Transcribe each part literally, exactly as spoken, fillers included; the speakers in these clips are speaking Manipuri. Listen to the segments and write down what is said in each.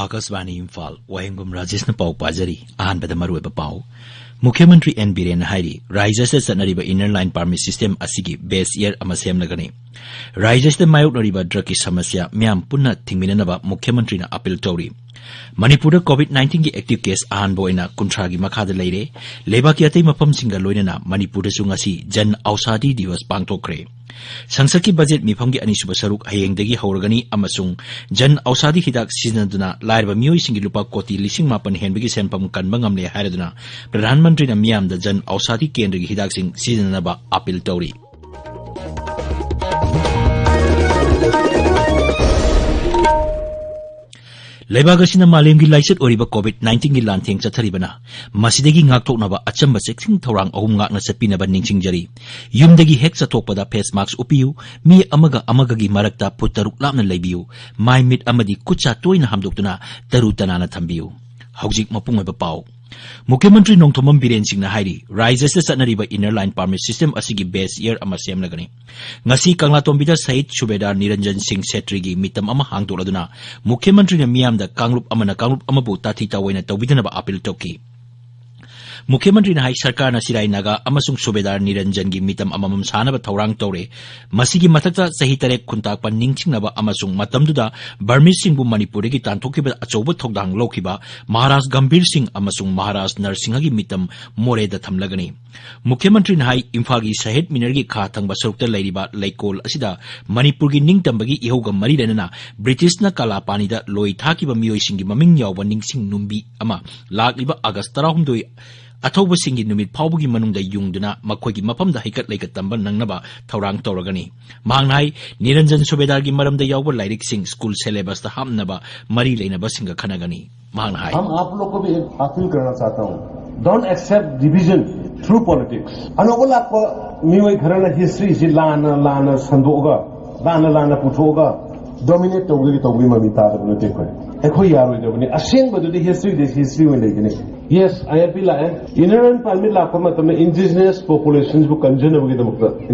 ꯑꯥꯀꯥꯁꯕꯥꯅꯤ ꯏꯝꯐꯥꯜ, ꯋꯥꯍꯦꯡꯕꯝ ꯔꯥꯖꯦꯁꯅ ꯄꯥꯎ ꯄꯥꯖꯔꯤ꯫ ꯑꯍꯥꯟꯕꯗ ꯃꯔꯨꯑꯣꯏꯕ ꯄꯥꯎ꯫ ꯃꯨꯈ꯭ꯌ ꯃꯟꯇ꯭ꯔꯤ ꯑꯦꯟ ꯕꯤꯔꯦꯟꯅ ꯍꯥꯏꯔꯤ, ꯔꯥꯖ꯭ꯌꯁꯤꯗ ꯆꯠꯅꯔꯤꯕ Inner Line Permit System ꯑꯁꯤꯒꯤ base year ꯑꯃ ꯁꯦꯝꯂꯒꯅꯤ꯫ ꯔꯥꯖ꯭ꯌꯁꯤꯗ ꯃꯥꯌꯣꯛꯅꯔꯤꯕ drugꯀꯤ ꯁꯃꯁ꯭ꯌꯥ ꯃꯤꯌꯥꯝ ꯄꯨꯟꯅ ꯊꯤꯡꯃꯤꯟꯅꯅꯕ ꯃꯨꯈ꯭ꯌ ꯃꯟꯇ꯭ꯔꯤꯅ appeal ꯇꯧꯔꯤ꯫ ꯃꯅꯤꯄꯨꯔꯗ COVID nineteenꯒꯤ active case ꯑꯍꯥꯟꯕ ꯑꯣꯏꯅ ꯀꯨꯟꯊ꯭ꯔꯥꯒꯤ ꯃꯈꯥꯗ ꯂꯩꯔꯦ꯫ ꯂꯩꯕꯥꯛꯀꯤ ꯑꯇꯩ ꯃꯐꯝꯁꯤꯡꯒ ꯂꯣꯏꯅꯅ ꯃꯅꯤꯄꯨꯔꯗꯁꯨ ꯉꯁꯤ ꯖꯟ ꯑꯧꯁꯥꯙꯤ ꯗꯤꯋꯁ ꯄꯥꯡꯊꯣꯛꯈ꯭ꯔꯦ꯫ ꯁꯪꯁꯠꯀꯤ ꯕꯖꯦꯠ ꯃꯤꯐꯝꯒꯤ ꯑꯅꯤꯁꯨꯕ ꯁꯔꯨꯛ ꯍꯌꯦꯡꯗꯒꯤ ꯍꯧꯔꯒꯅꯤ ꯑꯃꯁꯨꯡ ꯖꯟ ꯑꯧꯁꯥꯙꯤ ꯍꯤꯗꯥꯛ ꯁꯤꯖꯤꯟꯅꯗꯨꯅ ꯂꯥꯏꯔꯕ ꯃꯤꯑꯣꯏꯁꯤꯡꯒꯤ ꯂꯨꯄꯥ ꯀꯣꯇꯤ ꯂꯤꯁꯤꯡ ꯃꯥꯄꯟ ꯍꯦꯟꯕꯒꯤ ꯁꯦꯟꯐꯝ ꯀꯟꯕ ꯉꯝꯂꯦ ꯍꯥꯏꯔꯗꯨꯅ ꯄ꯭ꯔꯙꯥꯟ ꯃꯟꯇ꯭ꯔꯤꯅ ꯃꯤꯌꯥꯝꯗ ꯖꯟ ꯑꯧꯁꯥꯙꯤ ꯀꯦꯟꯗ꯭ꯔꯒꯤ ꯍꯤꯗꯥꯛꯁꯤꯡ ꯁꯤꯖꯤꯟꯅꯅꯕ appeal ꯇꯧꯔꯤ꯫ ꯂꯩꯕꯥꯛ ꯑꯁꯤꯅ ꯃꯥꯂꯦꯝꯒꯤ ꯂꯥꯏꯆꯠ ꯑꯣꯏꯔꯤꯕ COVID nineteenꯒꯤ ꯂꯥꯟꯊꯦꯡ ꯆꯠꯊꯔꯤꯕꯅ ꯃꯁꯤꯗꯒꯤ ꯉꯥꯛꯊꯣꯛꯅꯕ ꯑꯆꯝꯕ ꯆꯦꯛꯁꯤꯟ ꯊꯧꯔꯥꯡ ꯑꯍꯨꯝ ꯉꯥꯛꯅ ꯆꯠꯄꯤꯅꯕ ꯅꯤꯡꯁꯤꯡꯖꯔꯤ꯫ ꯌꯨꯝꯗꯒꯤ ꯍꯦꯛ ꯆꯠꯊꯣꯛꯄꯗ face mask ꯎꯞꯄꯤꯌꯨ, ꯃꯤ ꯑꯃꯒ ꯑꯃꯒꯒꯤ ꯃꯔꯛꯇ ꯐꯨꯠ ꯇꯔꯨꯛ ꯂꯥꯞꯅ ꯂꯩꯕꯤꯌꯨ, ꯃꯥꯏ ꯃꯤꯠ ꯑꯃꯗꯤ ꯈꯨꯠ ꯁꯥ ꯇꯣꯏꯅ ꯍꯥꯝꯗꯣꯛꯇꯨꯅ ꯇꯔꯨ ꯇꯅꯥꯟꯅ ꯊꯝꯕꯤꯌꯨ꯫ ꯍꯧꯖꯤꯛ ꯃꯄꯨꯡ ꯑꯣꯏꯕ ꯄꯥꯎ꯫ ꯃꯨꯈ꯭ꯌ ꯃꯟꯇ꯭ꯔꯤ ꯅꯣꯡꯊꯣꯝꯕꯝ ꯕꯤꯔꯦꯟ ꯁꯤꯡꯅ ꯍꯥꯏꯔꯤ, ꯔꯥꯖ꯭ꯌꯁꯤꯗ ꯆꯠꯅꯔꯤꯕ Inner Line Permit System ꯑꯁꯤꯒꯤ base year ꯑꯃ ꯁꯦꯝꯂꯒꯅꯤ꯫ ꯉꯁꯤ ꯀꯪꯂꯥꯇꯣꯝꯕꯤꯗ ꯁꯍꯤꯗ ꯁꯨꯕꯦꯗꯥꯔ ꯅꯤꯔꯟꯖꯟ ꯁꯤꯡ ꯁꯦꯇ꯭ꯔꯤꯒꯤ ꯃꯤꯇꯝ ꯑꯃ ꯍꯥꯡꯗꯣꯛꯂꯗꯨꯅ ꯃꯨꯈ꯭ꯌ ꯃꯟꯇ꯭ꯔꯤꯅ ꯃꯤꯌꯥꯝꯗ ꯀꯥꯡꯂꯨꯞ ꯑꯃꯅ ꯀꯥꯡꯂꯨꯞ ꯑꯃꯕꯨ ꯇꯥꯊꯤ ꯇꯥꯑꯣꯏꯅ ꯇꯧꯕꯤꯗꯅꯕ appeal ꯇꯧꯈꯤ꯫ ꯃꯨꯈ꯭ꯌ ꯃꯟꯇ꯭ꯔꯤꯅ ꯍꯥꯏ, ꯁꯔꯀꯥꯔꯅ ꯁꯤꯔꯥꯏ ꯅꯥꯒꯥ ꯑꯃꯁꯨꯡ ꯁꯨꯕꯦꯗꯥꯔ ꯅꯤꯔꯟꯖꯟꯒꯤ ꯃꯤꯇꯝ ꯑꯃꯃꯝ ꯁꯥꯅꯕ ꯊꯧꯔꯥꯡ ꯇꯧꯔꯦ꯫ ꯃꯁꯤꯒꯤ ꯃꯊꯛꯇ ꯆꯍꯤ ꯇꯔꯦꯠ ꯈꯨꯟꯇꯥꯛꯄ ꯅꯤꯡꯁꯤꯡꯅꯕ ꯑꯃꯁꯨꯡ ꯃꯇꯝꯗꯨꯗ ꯕꯔꯃꯤꯁꯁꯤꯡꯕꯨ ꯃꯅꯤꯄꯨꯔꯗꯒꯤ ꯇꯥꯟꯊꯣꯛꯈꯤꯕꯗ ꯑꯆꯧꯕ ꯊꯧꯗꯥꯡ ꯂꯧꯈꯤꯕ ꯃꯍꯥꯔꯥꯖ ꯒꯝꯚꯤꯔ ꯁꯤꯡ ꯑꯃꯁꯨꯡ ꯃꯍꯥꯔꯥꯖ ꯅꯔꯁꯤꯡꯍꯒꯤ ꯃꯤꯇꯝ ꯃꯣꯔꯦꯗ ꯊꯝꯂꯒꯅꯤ꯫ ꯃꯨꯈ꯭ꯌ ꯃꯟꯇ꯭ꯔꯤꯅ ꯍꯥꯏ, ꯏꯝꯐꯥꯜꯒꯤ ꯁꯍꯤꯗ ꯃꯤꯅꯔꯒꯤ ꯈꯥ ꯊꯪꯕ ꯁꯔꯨꯛꯇ ꯂꯩꯔꯤꯕ ꯂꯩꯀꯣꯜ ꯑꯁꯤꯗ ꯃꯅꯤꯄꯨꯔꯒꯤ ꯅꯤꯡꯇꯝꯕꯒꯤ ꯏꯍꯧꯒ ꯃꯔꯤ ꯂꯩꯅꯅ ꯕ꯭ꯔꯤꯇꯤꯁꯅ ꯀꯂꯥꯄꯥꯅꯤꯗ ꯂꯣꯏ ꯊꯥꯈꯤꯕ ꯃꯤꯑꯣꯏꯁꯤꯡꯒꯤ ꯃꯃꯤꯡ ꯌꯥꯎꯕ ꯅꯤꯡꯁꯤꯡ ꯅꯨꯡꯕꯤ ꯑꯃ ꯂꯥꯛꯂꯤꯕ ꯑꯥꯒꯁ ꯇꯔꯥꯍꯨꯝꯗꯣꯏ ꯑꯊꯧꯕꯁꯤꯡꯒꯤ ꯅꯨꯃꯤꯠ ꯐꯥꯎꯕꯒꯤ ꯃꯅꯨꯡꯗ ꯌꯨꯡꯗꯨꯅ ꯃꯈꯣꯏꯒꯤ ꯃꯐꯝꯗ ꯍꯩꯀꯠ ꯂꯩꯀꯠ ꯇꯝꯕ ꯅꯪꯅꯕ ꯊꯧꯔꯥꯡ ꯇꯧꯔꯒꯅꯤ꯫ ꯃꯍꯥꯛꯅ ꯍꯥꯏ, ꯅꯤꯔꯟꯖꯟ ꯁꯨꯕꯦꯗꯥꯔꯒꯤ ꯃꯔꯝꯗ ꯌꯥꯎꯕ ꯂꯥꯏꯔꯤꯛꯁꯤꯡ ꯁ꯭ꯀꯨꯜ syllabusꯇ ꯍꯥꯞꯅꯕ ꯃꯔꯤ ꯂꯩꯅꯕꯁꯤꯡꯒ ꯈꯟꯅꯒꯅꯤ꯫ ꯃꯍꯥꯛꯅ ꯍꯥꯏ, हम आप लोग को भी एक अपील करना चाहता हूँ, don't accept division through politics. ꯑꯅꯧꯕ ꯂꯥꯛꯄ ꯃꯤꯑꯣꯏ ꯈꯔꯅ ꯍꯤꯁꯇ꯭ꯔꯤꯁꯤ ꯂꯥꯟꯅ ꯂꯥꯟꯅ ꯁꯟꯗꯣꯛꯑꯒ, ꯂꯥꯟꯅ ꯂꯥꯟꯅ ꯄꯨꯊꯣꯛꯑꯒ dominate ꯇꯧꯕꯗꯒꯤ ꯇꯧꯕꯒꯤ ꯃꯃꯤ ꯇꯥꯗꯕ ꯅꯠꯇꯦ꯫ ꯑꯩꯈꯣꯏ ꯑꯩꯈꯣꯏ ꯌꯥꯔꯣꯏꯗꯕꯅꯤ꯫ ꯑꯁꯦꯡꯕꯗꯨꯗꯤ ꯍꯤꯁꯇ꯭ꯔꯤꯗꯤ ꯍꯤꯁꯇ꯭ꯔꯤ ꯑꯣꯏꯅ ꯂꯩꯒꯅꯤ꯫ Yes, IRP ꯂꯥꯛꯑꯦ꯫ Inner Line Permit ꯂꯥꯛꯄ ꯃꯇꯝꯗ indigenous populationsꯕꯨ ꯀꯟꯖꯅꯕꯒꯤꯗꯃꯛꯇ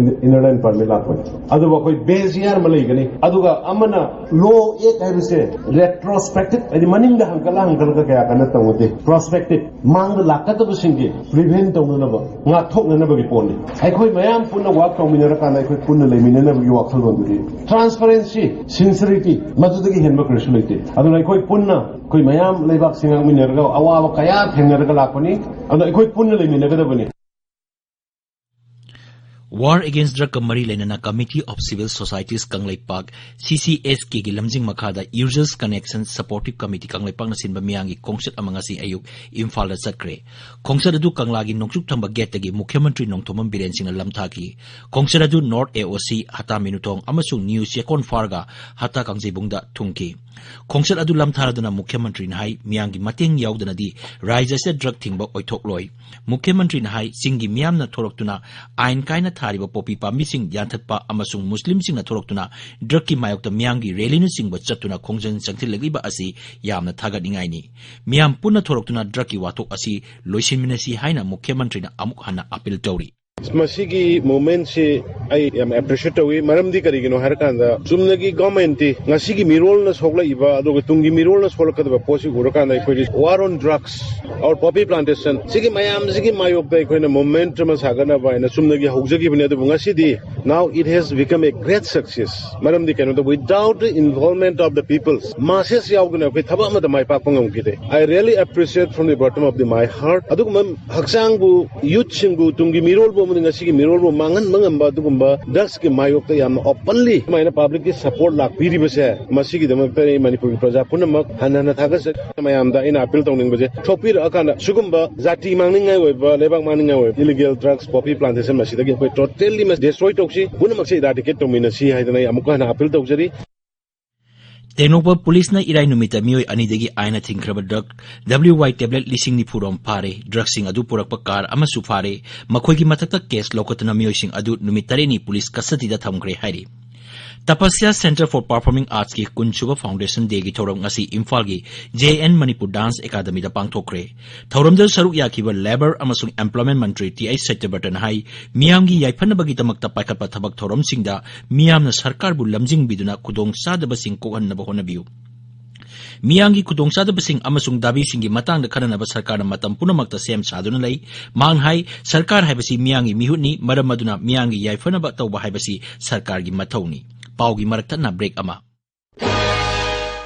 inner line permit ꯂꯥꯛꯄꯅꯤ꯫ ꯑꯗꯨꯕꯨ ꯑꯩꯈꯣꯏ base year ꯑꯃ ꯂꯩꯒꯅꯤ꯫ ꯑꯗꯨꯒ ꯑꯃꯅ law act ꯍꯥꯏꯕꯁꯦ retrospective, ꯍꯥꯏꯗꯤ ꯃꯅꯤꯡꯗ ꯍꯟꯀꯠꯂ ꯍꯟꯀꯠꯂꯒ ꯀꯌꯥ ꯀꯟꯅ ꯇꯧꯅꯗꯦ꯫ Prospective, ꯃꯥꯡꯗ ꯂꯥꯛꯀꯗꯕꯁꯤꯡꯒꯤ prevent ꯇꯧꯅꯅꯕ, ꯉꯥꯛꯊꯣꯛꯅꯅꯕꯒꯤ ꯄꯣꯠꯅꯤ꯫ ꯑꯩꯈꯣꯏ ꯃꯌꯥꯝ ꯄꯨꯟꯅ work ꯇꯧꯃꯤꯟꯅꯔꯀꯥꯟꯗ ꯑꯩꯈꯣꯏ ꯄꯨꯟꯅ ꯂꯩꯃꯤꯟꯅꯅꯕꯒꯤ ꯋꯥꯈꯜꯂꯣꯟꯗꯨꯗꯤ transparency, sincerity, ꯃꯗꯨꯗꯒꯤ ꯍꯦꯟꯕ ꯀꯔꯤꯁꯨ ꯂꯩꯇꯦ꯫ ꯑꯗꯨꯅ ꯑꯩꯈꯣꯏ ꯄꯨꯟꯅ, ꯑꯩꯈꯣꯏ ꯃꯌꯥꯝ ꯂꯩꯕꯥꯛꯁꯤ ꯉꯥꯛꯃꯤꯟꯅꯔꯒ ꯑꯋꯥꯕ ꯀꯌꯥ ꯊꯦꯡꯅꯔꯒ ꯂꯥꯛꯄꯅꯤ꯫ ꯑꯗꯨꯅ ꯑꯩꯈꯣꯏ ꯄꯨꯟꯅ ꯂꯩꯃꯤꯟꯅꯒꯗꯕꯅꯤ꯫ War Against Drugꯀ ꯃꯔꯤ ꯂꯩꯅꯅ Committee of Civil Societies Kangleipak, CCSKꯒꯤ ꯂꯝꯖꯤꯡ ꯃꯈꯥꯗ Users Connection Supportive Committee ꯀꯪꯂꯩꯄꯥꯛꯅ ꯁꯤꯟꯕ ꯃꯤꯌꯥꯝꯒꯤ ꯈꯣꯡꯆꯠ ꯑꯃ ꯉꯁꯤ ꯑꯌꯨꯛ ꯏꯝꯐꯥꯜꯗ ꯆꯠꯈ꯭ꯔꯦ꯫ ꯈꯣꯡꯆꯠ ꯑꯗꯨ ꯀꯪꯂꯥꯒꯤ ꯅꯣꯡꯆꯨꯞ ꯊꯪꯕ ꯒꯦꯠꯇꯒꯤ ꯃꯨꯈ꯭ꯌ ꯃꯟꯇ꯭ꯔꯤ ꯅꯣꯡꯊꯣꯝꯕꯝ ꯕꯤꯔꯦꯟ ꯁꯤꯡꯅ ꯂꯝꯊꯥꯈꯤ꯫ ꯈꯣꯡꯆꯠ ꯑꯗꯨ North AOC ꯍꯇꯥ ꯃꯤꯅꯨꯊꯣꯡ ꯑꯃꯁꯨꯡ ꯅ꯭ꯌꯨ ꯆꯦꯛꯀꯣꯟ ꯐꯥꯔꯒ ꯍꯇꯥ ꯀꯥꯡꯖꯩꯕꯨꯡꯗ ꯊꯨꯡꯈꯤ꯫ ꯈꯣꯡꯆꯠ ꯑꯗꯨ ꯂꯝꯊꯥꯔꯗꯨꯅ ꯃꯨꯈ꯭ꯌ ꯃꯟꯇ꯭ꯔꯤꯅ ꯍꯥꯏ, ꯃꯤꯌꯥꯝꯒꯤ ꯃꯇꯦꯡ ꯌꯥꯎꯗꯅꯗꯤ ꯔꯥꯖ꯭ꯌ ꯑꯁꯤꯗ ꯗ꯭ꯔꯒ ꯊꯤꯡꯕ ꯑꯣꯏꯊꯣꯛꯂꯣꯏ꯫ ꯃꯨꯈ꯭ꯌ ꯃꯟꯇ꯭ꯔꯤꯅ ꯍꯥꯏ, ꯆꯤꯡꯒꯤ ꯃꯤꯌꯥꯝꯅ ꯊꯣꯔꯛꯇꯨꯅ ꯑꯥꯏꯟ ꯀꯥꯏꯅ ꯊꯥꯔꯤꯕ ꯄꯣꯄꯤ ꯄꯥꯝꯕꯤꯁꯤꯡ ꯌꯥꯟꯊꯠꯄ ꯑꯃꯁꯨꯡ ꯃꯨꯁꯂꯤꯝꯁꯤꯡꯅ ꯊꯣꯔꯛꯇꯨꯅ ꯗ꯭ꯔꯒꯀꯤ ꯃꯥꯌꯣꯛꯇ ꯃꯤꯌꯥꯝꯒꯤ ꯔꯦꯂꯤꯅꯆꯤꯡꯕ ꯆꯠꯇꯨꯅ ꯈꯣꯡꯖꯪ ꯆꯪꯁꯤꯜꯂꯛꯂꯤꯕ ꯑꯁꯤ ꯌꯥꯝꯅ ꯊꯥꯒꯠꯅꯤꯡꯉꯥꯏꯅꯤ꯫ ꯃꯤꯌꯥꯝ ꯄꯨꯟꯅ ꯊꯣꯔꯛꯇꯨꯅ ꯗ꯭ꯔꯒꯀꯤ ꯋꯥꯊꯣꯛ ꯑꯁꯤ ꯂꯣꯏꯁꯤꯟꯃꯤꯟꯅꯁꯤ ꯍꯥꯏꯅ ꯃꯨꯈ꯭ꯌ ꯃꯟꯇ꯭ꯔꯤꯅ ꯑꯃꯨꯛ ꯍꯟꯅ ꯑꯄꯤꯜ ꯇꯧꯔꯤ꯫ ꯃꯁꯤꯒꯤ movementꯁꯤ ꯑꯩ ꯌꯥꯝ appreciate ꯇꯧꯏ꯫ ꯃꯔꯝꯗꯤ ꯀꯔꯤꯒꯤꯅꯣ ꯍꯥꯏꯔꯀꯥꯟꯗ, ꯆꯨꯝꯅꯒꯤ governmentꯇꯤ ꯉꯁꯤꯒꯤ ꯃꯤꯔꯣꯜꯅ ꯁꯣꯛꯂꯛꯏꯕ ꯑꯗꯨꯒ ꯇꯨꯡꯒꯤ ꯃꯤꯔꯣꯜꯅ ꯁꯣꯛꯂꯛꯀꯗꯕ ꯄꯣꯠꯁꯤ ꯎꯔꯀꯥꯟꯗ ꯑꯩꯈꯣꯏꯗꯤ war on drugs, our poppy plantation, ꯁꯤꯒꯤ ꯃꯌꯥꯝꯁꯤꯒꯤ ꯃꯥꯌꯣꯛꯇ ꯑꯩꯈꯣꯏꯅ movement ꯑꯃ ꯁꯥꯒꯠꯅꯕ ꯍꯥꯏꯅ ꯆꯨꯝꯅꯒꯤ ꯍꯧꯖꯈꯤꯕꯅꯤ꯫ ꯑꯗꯨꯕꯨ ꯉꯁꯤꯗꯤ now it has become a great success꯫ ꯃꯔꯝꯗꯤ ꯀꯩꯅꯣꯗ, without the involvement of the people, masses ꯌꯥꯎꯗꯅ ꯑꯩꯈꯣꯏ ꯊꯕꯛ ꯑꯃꯠꯇ ꯃꯥꯏ ꯄꯥꯛꯄ ꯉꯝꯈꯤꯗꯦ꯫ I really appreciate from the bottom of the my heart꯫ ꯑꯗꯨꯒꯨꯝꯕ ꯍꯛꯆꯥꯡꯕꯨ, youthꯁꯤꯡꯕꯨ, ꯇꯨꯡꯒꯤ ꯃꯤꯔꯣꯜꯕꯨ ꯑꯃꯗꯤ ꯉꯁꯤꯒꯤ ꯃꯤꯔꯣꯜꯕꯨ ꯃꯥꯡꯍꯟꯕ ꯉꯝꯕ ꯑꯗꯨꯒꯨꯝꯕ drugsꯀꯤ ꯃꯥꯌꯣꯛꯇ ꯌꯥꯝꯅ openly ꯁꯨꯃꯥꯏꯅ publicꯀꯤ support ꯂꯥꯛꯄꯤꯔꯤꯕꯁꯦ, ꯃꯁꯤꯒꯤꯗꯃꯛꯇ ꯑꯩ ꯃꯅꯤꯄꯨꯔꯒꯤ ꯄ꯭ꯔꯖꯥ ꯄꯨꯝꯅꯃꯛ ꯍꯟꯅ ꯍꯟꯅ ꯊꯥꯒꯠꯆꯔꯤ꯫ ꯃꯌꯥꯝꯗ ꯑꯩꯅ appeal ꯇꯧꯅꯤꯡꯕꯁꯦ, ꯁꯣꯛꯄꯤꯔꯛꯑꯀꯥꯟꯗ ꯁꯤꯒꯨꯝꯕ ꯖꯥꯇꯤ ꯃꯥꯡꯅꯤꯡꯉꯥꯏ ꯑꯣꯏꯕ, ꯂꯩꯕꯥꯛ ꯃꯥꯡꯅꯤꯡꯉꯥꯏ ꯑꯣꯏꯕ illegal drugs, poppy plantation ꯃꯁꯤꯗꯒꯤ ꯑꯩꯈꯣꯏ totally ꯃꯁꯤ destroy ꯇꯧꯁꯤ, ꯄꯨꯝꯅꯃꯛꯁꯦ eradicate ꯇꯧꯃꯤꯟꯅꯁꯤ ꯍꯥꯏꯗꯅ ꯑꯩ ꯑꯃꯨꯛꯀ ꯍꯟꯅ appeal ꯇꯧꯖꯔꯤ꯫ ꯇꯦꯡꯅꯧꯄꯜ ꯄꯨꯂꯤꯁꯅ ꯏꯔꯥꯏ ꯅꯨꯃꯤꯠꯇ ꯃꯤꯑꯣꯏ ꯑꯅꯤꯗꯒꯤ ꯑꯥꯏꯟꯅ ꯊꯤꯡꯈ꯭ꯔꯕ ꯗ꯭ꯔꯒ WY tablet ꯂꯤꯁꯤꯡ ꯅꯤꯐꯨ ꯔꯣꯝ ꯐꯥꯔꯦ꯫ ꯗ꯭ꯔꯒꯁꯤꯡ ꯑꯗꯨ ꯄꯨꯔꯛꯄ ꯀꯥꯔ ꯑꯃꯁꯨ ꯐꯥꯔꯦ꯫ ꯃꯈꯣꯏꯒꯤ ꯃꯊꯛꯇ ꯀꯦꯁ ꯂꯧꯈꯠꯇꯨꯅ ꯃꯤꯑꯣꯏꯁꯤꯡ ꯑꯗꯨ ꯅꯨꯃꯤꯠ ꯇꯔꯦꯠꯅꯤ ꯄꯨꯂꯤꯁ ꯀꯁꯇꯗꯤꯗ ꯊꯝꯈ꯭ꯔꯦ ꯍꯥꯏꯔꯤ꯫ Tapasya Center for Performing Artsꯀꯤ ꯀꯨꯟꯁꯨꯕ Foundation Dayꯒꯤ ꯊꯧꯔꯝ ꯉꯁꯤ ꯏꯝꯐꯥꯜꯒꯤ J N Manipur Dance Academyꯗ ꯄꯥꯡꯊꯣꯛꯈ꯭ꯔꯦ꯫ ꯊꯧꯔꯝꯗ ꯁꯔꯨꯛ ꯌꯥꯈꯤꯕ Labour ꯑꯃꯁꯨꯡ Employment ꯃꯟꯇ꯭ꯔꯤ T I ꯁꯇ꯭ꯌꯕ꯭ꯔꯇꯅ ꯍꯥꯏ, ꯃꯤꯌꯥꯝꯒꯤ ꯌꯥꯏꯐꯅꯕꯒꯤꯗꯃꯛꯇ ꯄꯥꯏꯈꯠꯄ ꯊꯕꯛ ꯊꯧꯔꯝꯁꯤꯡꯗ ꯃꯤꯌꯥꯝꯅ ꯁꯔꯀꯥꯔꯕꯨ ꯂꯝꯖꯤꯡꯕꯤꯗꯨꯅ ꯈꯨꯗꯣꯡꯆꯥꯗꯕꯁꯤꯡ ꯀꯣꯛꯍꯟꯅꯕ ꯍꯣꯠꯅꯕꯤꯌꯨ꯫ ꯃꯤꯌꯥꯝꯒꯤ ꯈꯨꯗꯣꯡꯆꯥꯗꯕꯁꯤꯡ ꯑꯃꯁꯨꯡ ꯗꯥꯕꯤꯁꯤꯡꯒꯤ ꯃꯇꯥꯡꯗ ꯈꯟꯅꯅꯕ ꯁꯔꯀꯥꯔꯅ ꯃꯇꯝ ꯄꯨꯝꯅꯃꯛꯇ ꯁꯦꯝ ꯁꯥꯗꯨꯅ ꯂꯩ꯫ ꯃꯍꯥꯛꯅ ꯍꯥꯏ, ꯁꯔꯀꯥꯔ ꯍꯥꯏꯕꯁꯤ ꯃꯤꯌꯥꯝꯒꯤ ꯃꯤꯍꯨꯠꯅꯤ, ꯃꯔꯝ ꯑꯗꯨꯅ ꯃꯤꯌꯥꯝꯒꯤ ꯌꯥꯏꯐꯅꯕ ꯇꯧꯕ ꯍꯥꯏꯕꯁꯤ ꯁꯔꯀꯥꯔꯒꯤ ꯃꯊꯧꯅꯤ꯫ ꯄꯥꯎꯒꯤ ꯃꯔꯛ ꯊꯠꯅ break ꯑꯃ꯫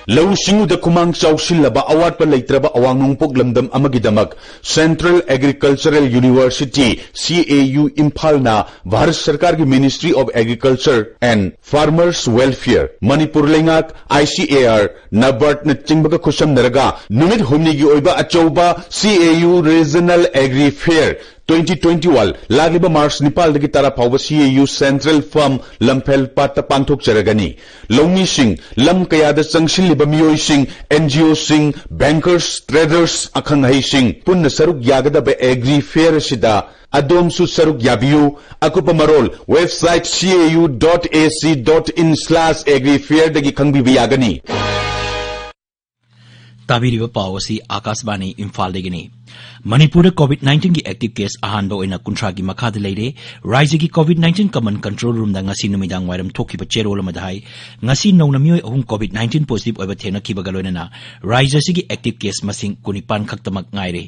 ꯂꯧꯎ ꯁꯤꯡꯎꯗ ꯈꯨꯃꯥꯡ ꯆꯥꯎꯁꯤꯜꯂꯕ ꯑꯋꯥꯠꯄ ꯂꯩꯇ꯭ꯔꯕ ꯑꯋꯥꯡ ꯅꯣꯡꯄꯣꯛ ꯂꯝꯗꯝ ꯑꯃꯒꯤꯗꯃꯛ Central Agricultural University, C A U, ꯏꯝꯐꯥꯜꯅ Bharat ꯁꯔꯀꯥꯔꯒꯤ Ministry of Agriculture and Farmers Welfare, Manipur ꯂꯩꯉꯥꯛ, I C A R, NABARD ꯅꯆꯤꯡꯕꯒ ꯈꯨꯠꯁꯝꯅꯔꯒ ꯅꯨꯃꯤꯠ ꯍꯨꯝꯅꯤꯒꯤ ꯑꯣꯏꯕ ꯑꯆꯧꯕ C A U Regional Agri Fair twenty twenty-one ꯂꯥꯛꯂꯤꯕ ꯃꯥꯔꯆ ꯅꯤꯄꯥꯜꯗꯒꯤ ꯇꯔꯥ ꯐꯥꯎꯕ C A U Central Farm ꯂꯝꯐꯦꯜ ꯄꯥꯠꯇ ꯄꯥꯡꯊꯣꯛꯆꯔꯒꯅꯤ꯫ ꯂꯧꯃꯤꯁꯤꯡ, ꯂꯝ ꯀꯌꯥꯗ ꯆꯪꯁꯤꯜꯂꯤꯕ ꯃꯤꯑꯣꯏꯁꯤꯡ, N G Oꯁꯤꯡ, bankers, traders, ꯑꯈꯪ ꯑꯍꯩꯁꯤꯡ ꯄꯨꯟꯅ ꯁꯔꯨꯛ ꯌꯥꯒꯗꯕ Agri Fair ꯑꯁꯤꯗ ꯑꯗꯣꯝꯁꯨ ꯁꯔꯨꯛ ꯌꯥꯕꯤꯌꯨ꯫ ꯑꯀꯨꯞꯄ ꯃꯔꯣꯜ website C A U dot A C dot in slash agri fairꯗꯒꯤ ꯈꯪꯕꯤꯕ ꯌꯥꯒꯅꯤ꯫ ꯇꯥꯕꯤꯔꯤꯕ ꯄꯥꯎ ꯑꯁꯤ ꯑꯥꯀꯥꯁꯕꯥꯅꯤ ꯏꯝꯐꯥꯜꯗꯒꯤꯅꯤ꯫ ꯃꯅꯤꯄꯨꯔꯗ COVID nineteenꯒꯤ active case ꯑꯍꯥꯟꯕ ꯑꯣꯏꯅ ꯀꯨꯟꯊ꯭ꯔꯥꯒꯤ ꯃꯈꯥꯗ ꯂꯩꯔꯦ꯫ ꯔꯥꯖ꯭ꯌꯒꯤ COVID nineteen common control roomꯗ ꯉꯁꯤ ꯅꯨꯃꯤꯗꯥꯡ ꯋꯥꯏꯔꯝ ꯊꯣꯛꯈꯤꯕ ꯆꯦꯔꯣꯜ ꯑꯃꯗ ꯍꯥꯏ, ꯉꯁꯤ ꯅꯧꯅ ꯃꯤꯑꯣꯏ ꯑꯍꯨꯝ COVID nineteen positive ꯑꯣꯏꯕ ꯊꯦꯡꯅꯈꯤꯕꯒ ꯂꯣꯏꯅꯅ ꯔꯥꯖ꯭ꯌ ꯑꯁꯤꯒꯤ active case ꯃꯁꯤꯡ ꯀꯨꯟꯅꯤꯄꯥꯟ ꯈꯛꯇꯃꯛ ꯉꯥꯏꯔꯦ꯫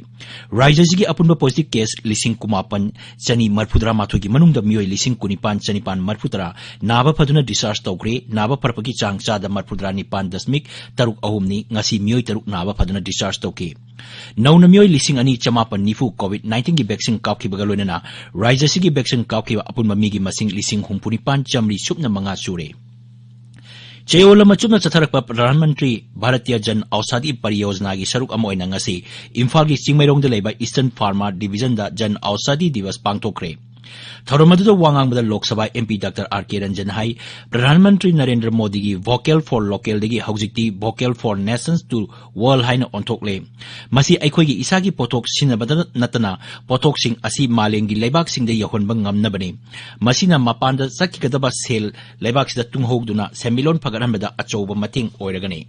ꯔꯥꯖ꯭ꯌ ꯑꯁꯤꯒꯤ ꯑꯄꯨꯟꯕ positive case ꯂꯤꯁꯤꯡ ꯀꯨꯟꯃꯥꯄꯟ ꯆꯅꯤ ꯃꯔꯤꯐꯨꯇꯔꯥ ꯃꯥꯊꯣꯏꯒꯤ ꯃꯅꯨꯡꯗ ꯃꯤꯑꯣꯏ ꯂꯤꯁꯤꯡ ꯀꯨꯟꯅꯤꯄꯥꯟ ꯆꯅꯤꯄꯥꯟ ꯃꯔꯤꯐꯨꯇꯔꯥ ꯅꯥꯕ ꯐꯗꯨꯅ discharge ꯇꯧꯈ꯭ꯔꯦ꯫ ꯅꯥꯕ ꯐꯔꯛꯄꯒꯤ ꯆꯥꯡ ꯆꯥꯗ ꯃꯔꯤꯐꯨꯇꯔꯥ ꯅꯤꯄꯥꯟ ꯗꯁꯃꯤꯛ ꯇꯔꯨꯛ ꯑꯍꯨꯝꯅꯤ꯫ ꯉꯁꯤ ꯃꯤꯑꯣꯏ ꯇꯔꯨꯛ ꯅꯥꯕ ꯐꯗꯨꯅ discharge ꯇꯧꯈꯤ꯫ ꯅꯧꯅ ꯃꯤꯑꯣꯏ ꯂꯤꯁꯤꯡ ꯑꯅꯤ ꯆꯃꯥꯄꯟ ꯅꯤꯐꯨ COVID nineteenꯒꯤ vaccine ꯀꯥꯞꯈꯤꯕꯒ ꯂꯣꯏꯅꯅ ꯔꯥꯖ꯭ꯌ ꯑꯁꯤꯒꯤ vaccine ꯀꯥꯞꯈꯤꯕ ꯑꯄꯨꯟꯕ ꯃꯤꯒꯤ ꯃꯁꯤꯡ ꯂꯤꯁꯤꯡ ꯍꯨꯝꯐꯨꯅꯤꯄꯥꯟ ꯆꯥꯃꯔꯤ ꯁꯨꯞꯅ ꯃꯉꯥ ꯁꯨꯔꯦ꯫ ꯆꯌꯣꯜ ꯑꯃ ꯆꯨꯞꯅ ꯆꯠꯊꯔꯛꯄ ꯄ꯭ꯔꯙꯥꯟ ꯃꯟꯇ꯭ꯔꯤ ꯚꯥꯔꯇꯤꯌ ꯖꯟ ꯑꯧꯁꯥꯙꯤ ꯄꯔꯤꯌꯣꯖꯅꯥꯒꯤ ꯁꯔꯨꯛ ꯑꯃ ꯑꯣꯏꯅ ꯉꯁꯤ ꯏꯝꯐꯥꯜꯒꯤ ꯆꯤꯡꯃꯩꯔꯣꯡꯗ ꯂꯩꯕ Eastern Pharma Divisionꯗ ꯖꯟ ꯑꯧꯁꯥꯙꯤ ꯗꯤꯕꯁ ꯄꯥꯡꯊꯣꯛꯈ꯭ꯔꯦ꯫ ꯊꯧꯔꯝ ꯑꯗꯨꯗ ꯋꯥ ꯉꯥꯡꯕꯗ Lok Sabha M P Doctor R K Ranjan ꯍꯥꯏ, ꯄ꯭ꯔꯙꯥꯟ ꯃꯟꯇ꯭ꯔꯤ ꯅꯔꯦꯟꯗ꯭ꯔ ꯃꯣꯗꯤꯒꯤ Vocal for Localꯗꯒꯤ ꯍꯧꯖꯤꯛꯇꯤ Vocal for Nations to World ꯍꯥꯏꯅ ꯑꯣꯟꯊꯣꯛꯂꯦ꯫ ꯃꯁꯤ ꯑꯩꯈꯣꯏꯒꯤ ꯏꯁꯥꯒꯤ ꯄꯣꯠꯊꯣꯛ ꯁꯤꯖꯤꯟꯅꯕꯗ ꯅꯠꯇꯅ ꯄꯣꯠꯊꯣꯛꯁꯤꯡ ꯑꯁꯤ ꯃꯥꯂꯦꯝꯒꯤ ꯂꯩꯕꯥꯛꯁꯤꯡꯗ ꯌꯧꯍꯟꯕ ꯉꯝꯅꯕꯅꯤ꯫ ꯃꯁꯤꯅ ꯃꯄꯥꯟꯗ ꯆꯠꯈꯤꯒꯗꯕ ꯁꯦꯜ ꯂꯩꯕꯥꯛꯁꯤꯗ ꯇꯨꯡꯍꯧꯗꯨꯅ ꯁꯦꯟꯃꯤꯠꯂꯣꯟ ꯐꯒꯠꯍꯟꯕꯗ ꯑꯆꯧꯕ ꯃꯇꯦꯡ ꯑꯣꯏꯔꯒꯅꯤ꯫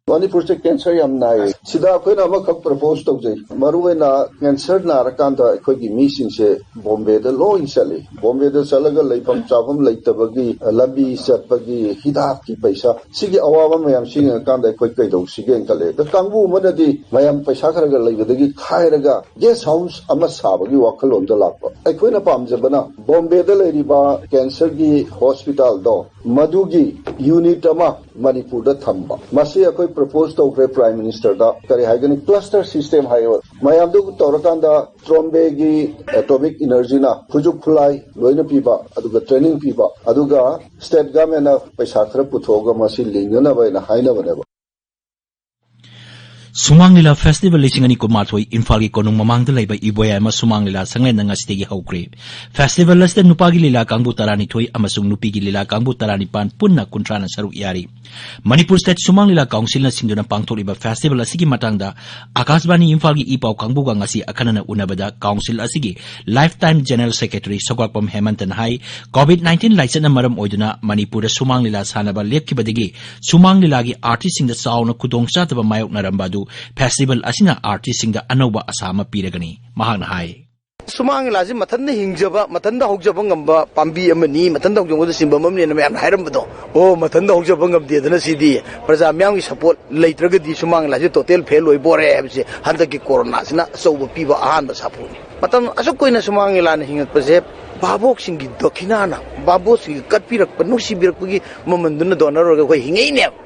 ꯃꯅꯤꯄꯨꯔꯁꯦ ꯀꯦꯟꯁꯔ ꯌꯥꯝ ꯅꯥꯏꯌꯦ꯫ ꯁꯤꯗ ꯑꯩꯈꯣꯏꯅ ꯑꯃꯈꯛ ꯄ꯭ꯔꯄꯣꯁ ꯇꯧꯖꯩ꯫ ꯃꯔꯨꯑꯣꯏꯅ ꯀꯦꯟꯁꯔ ꯅꯥꯔꯀꯥꯟꯗ ꯑꯩꯈꯣꯏꯒꯤ ꯃꯤꯁꯤꯡꯁꯦ ꯕꯣꯝꯕꯦꯗ ꯂꯣꯏ ꯆꯠꯂꯤ꯫ ꯕꯣꯝꯕꯦꯗ ꯆꯠꯂꯒ ꯂꯩꯐꯝ ꯆꯥꯐꯝ ꯂꯩꯇꯕꯒꯤ, ꯂꯝꯕꯤ ꯆꯠꯄꯒꯤ, ꯍꯤꯗꯥꯛꯀꯤ ꯄꯩꯁꯥ, ꯁꯤꯒꯤ ꯑꯋꯥꯕ ꯃꯌꯥꯝꯁꯤ ꯌꯦꯡꯉꯀꯥꯟꯗ ꯑꯩꯈꯣꯏ ꯀꯩꯗꯧꯁꯤꯒꯦꯅ ꯈꯜꯂꯦ꯫ ꯑꯗ ꯀꯥꯡꯕꯨ ꯑꯃꯅꯗꯤ ꯃꯌꯥꯝ ꯄꯩꯁꯥ ꯈꯔ ꯈꯔ ꯂꯩꯕꯗꯒꯤ ꯈꯥꯏꯔꯒ ꯒꯦꯁ ꯍꯥꯎꯁ ꯑꯃ ꯁꯥꯕꯒꯤ ꯋꯥꯈꯜꯂꯣꯟꯗ ꯂꯥꯛꯄ꯫ ꯑꯩꯈꯣꯏꯅ ꯄꯥꯝꯖꯕꯅ ꯕꯣꯝꯕꯦꯗ ꯂꯩꯔꯤꯕ ꯀꯦꯟꯁꯔꯒꯤ ꯍꯣꯁꯄꯤꯇꯥꯜꯗꯣ ꯃꯗꯨꯒꯤ ꯌꯨꯅꯤꯠ ꯑꯃ ꯃꯅꯤꯄꯨꯔꯗ ꯊꯝꯕ꯫ ꯃꯁꯤ ꯑꯩꯈꯣꯏ ꯄ꯭ꯔꯄꯣꯁ ꯇꯧꯈ꯭ꯔꯦ ꯄ꯭ꯔꯥꯏꯝ ꯃꯤꯅꯤꯁꯇꯔꯗ꯫ ꯀꯔꯤ ꯍꯥꯏꯒꯅꯤ, ꯀ꯭ꯂꯁꯇꯔ ꯁꯤꯁꯇꯦꯝ ꯍꯥꯏꯌꯦꯕ꯫ ꯃꯌꯥꯝꯗꯨ ꯇꯧꯔꯀꯥꯟꯗ ꯇ꯭ꯔꯣꯝꯕꯦꯒꯤ ꯑꯦꯇꯣꯃꯤꯛ ꯏꯅꯔꯖꯤꯅ ꯈꯨꯠꯁꯨ ꯈꯨꯠꯂꯥꯏ ꯂꯣꯏꯅ ꯄꯤꯕ, ꯑꯗꯨꯒ ꯇ꯭ꯔꯦꯅꯤꯡ ꯄꯤꯕ, ꯑꯗꯨꯒ ꯁ꯭ꯇꯦꯠ ꯒꯚꯔꯟꯃꯦꯟꯅ ꯄꯩꯁꯥ ꯈꯔ ꯄꯨꯊꯣꯛꯑꯒ ꯃꯁꯤ ꯂꯤꯡꯅꯅꯕ ꯍꯥꯏꯅ ꯍꯥꯏꯅꯕꯅꯦꯕ꯫ ꯁꯨꯃꯥꯡ ꯂꯤꯂꯥ ꯐꯦꯁꯇꯤꯚꯦꯜ ꯂꯤꯁꯤꯡ ꯑꯅꯤ ꯀꯨꯟꯃꯥꯊꯣꯏ ꯏꯝꯐꯥꯜꯒꯤ ꯀꯣꯅꯨꯡ ꯃꯃꯥꯡꯗ ꯂꯩꯕ ꯏꯕꯣꯌꯥꯏꯃ ꯁꯨꯃꯥꯡ ꯂꯤꯂꯥ ꯁꯪꯂꯦꯟꯗ ꯉꯁꯤꯗꯒꯤ ꯍꯧꯈ꯭ꯔꯦ꯫ ꯐꯦꯁꯇꯤꯚꯦꯜ ꯑꯁꯤꯗ ꯅꯨꯄꯥꯒꯤ ꯂꯤꯂꯥ ꯀꯥꯡꯕꯨ ꯇꯔꯥꯅꯤꯊꯣꯏ ꯑꯃꯁꯨꯡ ꯅꯨꯄꯤꯒꯤ ꯂꯤꯂꯥ ꯀꯥꯡꯕꯨ ꯇꯔꯥꯅꯤꯄꯥꯟ ꯄꯨꯟꯅ ꯀꯨꯟꯊ꯭ꯔꯥꯅ ꯁꯔꯨꯛ ꯌꯥꯔꯤ꯫ ꯃꯅꯤꯄꯨꯔ ꯁ꯭ꯇꯦꯠ ꯁꯨꯃꯥꯡ ꯂꯤꯂꯥ ꯀꯥꯎꯟꯁꯤꯜꯅ ꯁꯤꯟꯗꯨꯅ ꯄꯥꯡꯊꯣꯛꯂꯤꯕ ꯐꯦꯁꯇꯤꯚꯦꯜ ꯑꯁꯤꯒꯤ ꯃꯇꯥꯡꯗ ꯑꯀꯥꯁꯕꯥꯅꯤ ꯏꯝꯐꯥꯜꯒꯤ ꯏ ꯄꯥꯎ ꯀꯥꯡꯕꯨꯒ ꯉꯁꯤ ꯑꯈꯟꯅꯅ ꯎꯅꯕꯗ ꯀꯥꯎꯟꯁꯤꯜ ꯑꯁꯤꯒꯤ ꯂꯥꯏꯐ ꯇꯥꯏꯝ ꯖꯦꯅꯔꯦꯜ ꯁꯦꯀ꯭ꯔꯦꯇꯔꯤ ꯁꯧꯒ꯭ꯔꯥꯛꯄꯝ ꯍꯦꯃꯟꯇꯅ ꯍꯥꯏ, ꯀꯣꯚꯤꯗ ꯅꯥꯏꯟꯇꯤꯟ ꯂꯥꯏꯆꯠꯅ ꯃꯔꯝ ꯑꯣꯏꯗꯨꯅ ꯃꯅꯤꯄꯨꯔꯗ ꯁꯨꯃꯥꯡ ꯂꯤꯂꯥ ꯁꯥꯟꯅꯕ ꯂꯦꯞꯈꯤꯕꯗꯒꯤ ꯁꯨꯃꯥꯡ ꯂꯤꯂꯥꯒꯤ ꯑꯥꯔꯇꯤꯁꯁꯤꯡꯗ ꯆꯥꯎꯅ ꯈꯨꯗꯣꯡꯆꯥꯗꯕ ꯃꯥꯌꯣꯛꯅꯔꯝꯕ ꯑꯗꯨ ꯐꯦꯁꯇꯤꯚꯦꯜ ꯑꯁꯤꯅ ꯑꯥꯔꯇꯤꯁꯁꯤꯡꯗ ꯑꯅꯧꯕ ꯑꯁꯥ ꯑꯃ ꯄꯤꯔꯒꯅꯤ꯫ ꯃꯍꯥꯛꯅ ꯍꯥꯏ, ꯁꯨꯃꯥꯡ ꯂꯤꯂꯥꯁꯤ ꯃꯊꯟꯇ ꯍꯤꯡꯖꯕ, ꯃꯊꯟꯇ ꯍꯧꯖꯕ ꯉꯝꯕ ꯄꯥꯝꯕꯤ ꯑꯃꯅꯤ, ꯃꯊꯟꯇ ꯍꯧꯖꯕꯗ ꯁꯤꯟꯐꯝ ꯑꯃꯅꯤꯅ ꯃꯌꯥꯝꯅ ꯍꯥꯏꯔꯝꯕꯗꯣ, ꯑꯣ, ꯃꯊꯟꯇ ꯍꯧꯖꯕ ꯉꯝꯗꯦꯗꯅ ꯁꯤꯗꯤ ꯄ꯭ꯔꯖꯥ ꯃꯤꯌꯥꯝꯒꯤ ꯁꯄꯣꯔꯠ ꯂꯩꯇ꯭ꯔꯒꯗꯤ ꯁꯨꯃꯥꯡ ꯂꯤꯂꯥꯁꯤ ꯇꯣꯇꯦꯜ ꯐꯦꯜ ꯑꯣꯏꯕꯣꯔꯦ ꯍꯥꯏꯕꯁꯦ ꯍꯟꯗꯛꯀꯤ ꯀꯣꯔꯣꯅꯥꯁꯤꯅ ꯑꯆꯧꯕ ꯄꯤꯕ ꯑꯍꯥꯟꯕ ꯁꯥꯐꯨꯅꯤ꯫ ꯃꯇꯝ ꯑꯁꯨꯛ ꯀꯨꯏꯅ ꯁꯨꯃꯥꯡ ꯂꯤꯂꯥꯅ ꯍꯤꯡꯉꯛꯄꯁꯦ ꯚꯥꯕꯣꯛꯁꯤꯡꯒꯤ ꯗꯈꯤꯅꯥꯅ, ꯚꯥꯕꯣꯛꯁꯤꯡꯒꯤ ꯀꯠꯄꯤꯔꯛꯄ, ꯅꯨꯡꯁꯤꯕꯤꯔꯛꯄꯒꯤ ꯃꯃꯜꯗꯨꯅ ꯗꯣꯅꯔ ꯑꯣꯏꯔꯒ ꯑꯩꯈꯣꯏ ꯍꯤꯡꯉꯛꯏꯅꯦꯕ꯫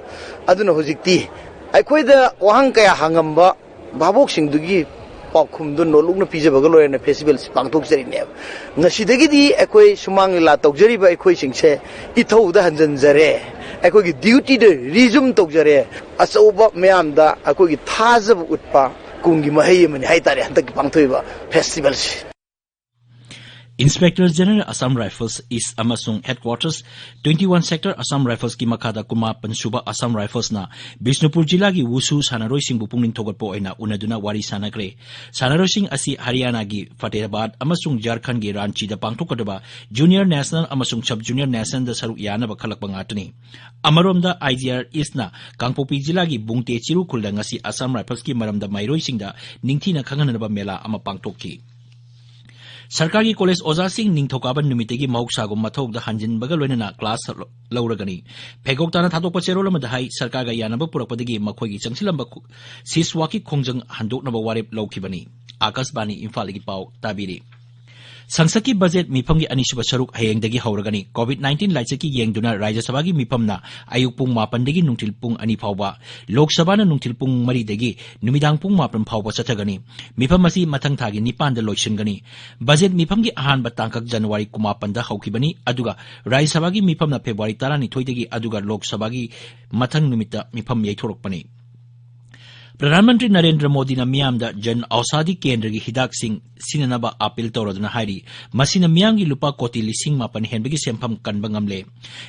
ꯑꯗꯨꯅ ꯍꯧꯖꯤꯛꯇꯤ ꯑꯩꯈꯣꯏꯗ ꯋꯥꯍꯪ ꯀꯌꯥ ꯍꯪꯉꯝꯕ ꯚꯥꯕꯣꯛꯁꯤꯡꯗꯨꯒꯤ ꯄꯥꯎꯈꯨꯝꯗꯨ ꯅꯣꯠꯂꯨꯛꯅ ꯄꯤꯖꯕꯒ ꯂꯣꯏꯅꯅ ꯐꯦꯁꯇꯤꯚꯦꯜꯁꯤ ꯄꯥꯡꯊꯣꯛꯆꯔꯤꯅꯦꯕ꯫ ꯉꯁꯤꯗꯒꯤꯗꯤ ꯑꯩꯈꯣꯏ ꯁꯨꯃꯥꯡ ꯂꯤꯂꯥ ꯇꯧꯖꯔꯤꯕ ꯑꯩꯈꯣꯏꯁꯤꯡꯁꯦ ꯏꯊꯧꯗ ꯍꯟꯖꯤꯟꯖꯔꯦ, ꯑꯩꯈꯣꯏꯒꯤ ꯗ꯭ꯌꯨꯇꯤꯗ ꯔꯤꯖꯨꯝ ꯇꯧꯖꯔꯦ꯫ ꯑꯆꯧꯕ ꯃꯌꯥꯝꯗ ꯑꯩꯈꯣꯏꯒꯤ ꯊꯥꯖꯕ ꯎꯠꯄ ꯀꯨꯝꯒꯤ ꯃꯍꯩ ꯑꯃꯅꯤ ꯍꯥꯏꯇꯥꯔꯦ ꯍꯟꯗꯛꯀꯤ ꯄꯥꯡꯊꯣꯛꯏꯕ ꯐꯦꯁꯇꯤꯚꯦꯜꯁꯤ꯫ Inspector General Assam Rifles East ꯑꯃꯁꯨꯡ Headquarters twenty one Sector Assam Riflesꯀꯤ ꯃꯈꯥꯗ ꯀꯨꯟꯃꯥꯄꯟ ꯁꯨꯕ Assam Riflesꯅ ꯕꯤꯁꯅꯨꯄꯨꯔ ꯖꯤꯂꯥꯒꯤ ꯋꯨꯁꯨ ꯁꯥꯟꯅꯔꯣꯏꯁꯤꯡꯕꯨ ꯄꯨꯛꯅꯤꯡ ꯊꯧꯒꯠꯄ ꯑꯣꯏꯅ ꯎꯅꯗꯨꯅ ꯋꯥꯔꯤ ꯁꯥꯟꯅꯈ꯭ꯔꯦ꯫ ꯁꯥꯟꯅꯔꯣꯏꯁꯤꯡ ꯑꯁꯤ ꯍꯔꯤꯌꯥꯅꯥꯒꯤ ꯐꯇꯦꯍꯕꯥꯗ ꯑꯃꯁꯨꯡ ꯖꯥꯔꯈꯟꯒꯤ ꯔꯥꯟꯆꯤꯗ ꯄꯥꯡꯊꯣꯛꯀꯗꯕ Junior National ꯑꯃꯁꯨꯡ Sub Junior Nationalꯗ ꯁꯔꯨꯛ ꯌꯥꯅꯕ ꯈꯜꯂꯛꯄ ꯉꯥꯛꯇꯅꯤ꯫ ꯑꯃꯔꯣꯝꯗ, I G R Eastꯅ ꯀꯥꯡꯄꯣꯛꯄꯤ ꯖꯤꯂꯥꯒꯤ ꯕꯨꯡꯇꯦ ꯆꯤꯔꯨ ꯈꯨꯜꯗ ꯉꯁꯤ Assam Riflesꯀꯤ ꯃꯔꯝꯗ ꯃꯍꯩꯔꯣꯏꯁꯤꯡꯗ ꯅꯤꯡꯊꯤꯅ ꯈꯪꯍꯟꯅꯕ ꯃꯦꯂꯥ ꯑꯃ ꯄꯥꯡꯊꯣꯛꯈꯤ꯫ ꯁꯔꯀꯥꯔꯒꯤ ꯀꯣꯂꯦꯖ ꯑꯣꯖꯥꯁꯤꯡ ꯅꯤꯡꯊꯧꯀꯥꯕ ꯅꯨꯃꯤꯠꯇꯒꯤ ꯃꯍꯧꯁꯥꯒꯨꯝ ꯃꯊꯧꯗ ꯍꯟꯖꯤꯟꯕꯒ ꯂꯣꯏꯅꯅ ꯀ꯭ꯂꯥꯁ ꯂꯧꯔꯒꯅꯤ꯫ ꯐꯦꯒꯣꯛ ꯇꯥꯅ ꯊꯥꯗꯣꯛꯄ ꯆꯦꯔꯣꯜ ꯑꯃꯗ ꯍꯥꯏ, ꯁꯔꯀꯥꯔꯒ ꯌꯥꯅꯕ ꯄꯨꯔꯛꯄꯗꯒꯤ ꯃꯈꯣꯏꯒꯤ ꯆꯪꯁꯤꯜꯂꯝꯕ ꯈꯨ-, ꯁꯤꯁꯋꯥꯀꯤ ꯈꯣꯡꯖꯪ ꯍꯟꯗꯣꯛꯅꯕ ꯋꯥꯔꯦꯞ ꯂꯧꯈꯤꯕꯅꯤ꯫ ꯑꯥꯀꯥꯁꯕꯥꯅꯤ ꯏꯝꯐꯥꯜꯗꯒꯤ ꯄꯥꯎ ꯇꯥꯕꯤꯔꯤ꯫ ꯁꯪꯁꯠꯀꯤ ꯕꯖꯦꯠ ꯃꯤꯐꯝꯒꯤ ꯑꯅꯤꯁꯨꯕ ꯁꯔꯨꯛ ꯍꯌꯦꯡꯗꯒꯤ ꯍꯧꯔꯒꯅꯤ꯫ COVID nineteen ꯂꯥꯏꯆꯠꯀꯤ ꯌꯦꯡꯗꯨꯅ ꯔꯥꯖ꯭ꯌ ꯁꯚꯥꯒꯤ ꯃꯤꯐꯝꯅ ꯑꯌꯨꯛ ꯄꯨꯡ ꯃꯥꯄꯟꯗꯒꯤ ꯅꯨꯡꯊꯤꯜ ꯄꯨꯡ ꯑꯅꯤ ꯐꯥꯎꯕ, ꯂꯣꯛ ꯁꯚꯥꯅ ꯅꯨꯡꯊꯤꯜ ꯄꯨꯡ ꯃꯔꯤꯗꯒꯤ ꯅꯨꯃꯤꯗꯥꯡ ꯄꯨꯡ ꯃꯥꯄꯟ ꯐꯥꯎꯕ ꯆꯠꯊꯒꯅꯤ꯫ ꯃꯤꯐꯝ ꯑꯁꯤ ꯃꯊꯪ ꯊꯥꯒꯤ ꯅꯤꯄꯥꯟꯗ ꯂꯣꯏꯁꯤꯟꯒꯅꯤ꯫ ꯕꯖꯦꯠ ꯃꯤꯐꯝꯒꯤ ꯑꯍꯥꯟꯕ ꯇꯥꯡꯀꯛ ꯖꯅꯋꯥꯔꯤ ꯀꯨꯟꯃꯥꯄꯟꯗ ꯍꯧꯈꯤꯕꯅꯤ, ꯑꯗꯨꯒ ꯔꯥꯖ꯭ꯌ ꯁꯚꯥꯒꯤ ꯃꯤꯐꯝꯅ ꯐꯦꯕ꯭ꯔꯨꯋꯥꯔꯤ ꯇꯔꯥꯅꯤꯊꯣꯏꯗꯒꯤ, ꯑꯗꯨꯒ ꯂꯣꯛ ꯁꯚꯥꯒꯤ ꯃꯊꯪ ꯅꯨꯃꯤꯠꯇ ꯃꯤꯐꯝ ꯌꯩꯊꯣꯔꯛꯄꯅꯤ꯫ ꯄ꯭ꯔꯙꯥꯟ ꯃꯟꯇ꯭ꯔꯤ ꯅꯔꯦꯟꯗ꯭ꯔ ꯃꯣꯗꯤꯅ ꯃꯤꯌꯥꯝꯗ ꯖꯟ ꯑꯧꯁꯥꯙꯤ ꯀꯦꯟꯗ꯭ꯔꯒꯤ ꯍꯤꯗꯥꯛꯁꯤꯡ ꯁꯤꯖꯤꯟꯅꯅꯕ ꯑꯥꯄꯤꯜ ꯇꯧꯔꯗꯨꯅ ꯍꯥꯏꯔꯤ, ꯃꯁꯤꯅ ꯃꯤꯌꯥꯝꯒꯤ ꯂꯨꯄꯥ ꯀꯣꯇꯤ ꯂꯤꯁꯤꯡ ꯃꯥꯄꯟ ꯍꯦꯟꯕꯒꯤ ꯁꯦꯟꯐꯝ ꯀꯟꯕ ꯉꯝꯂꯦ꯫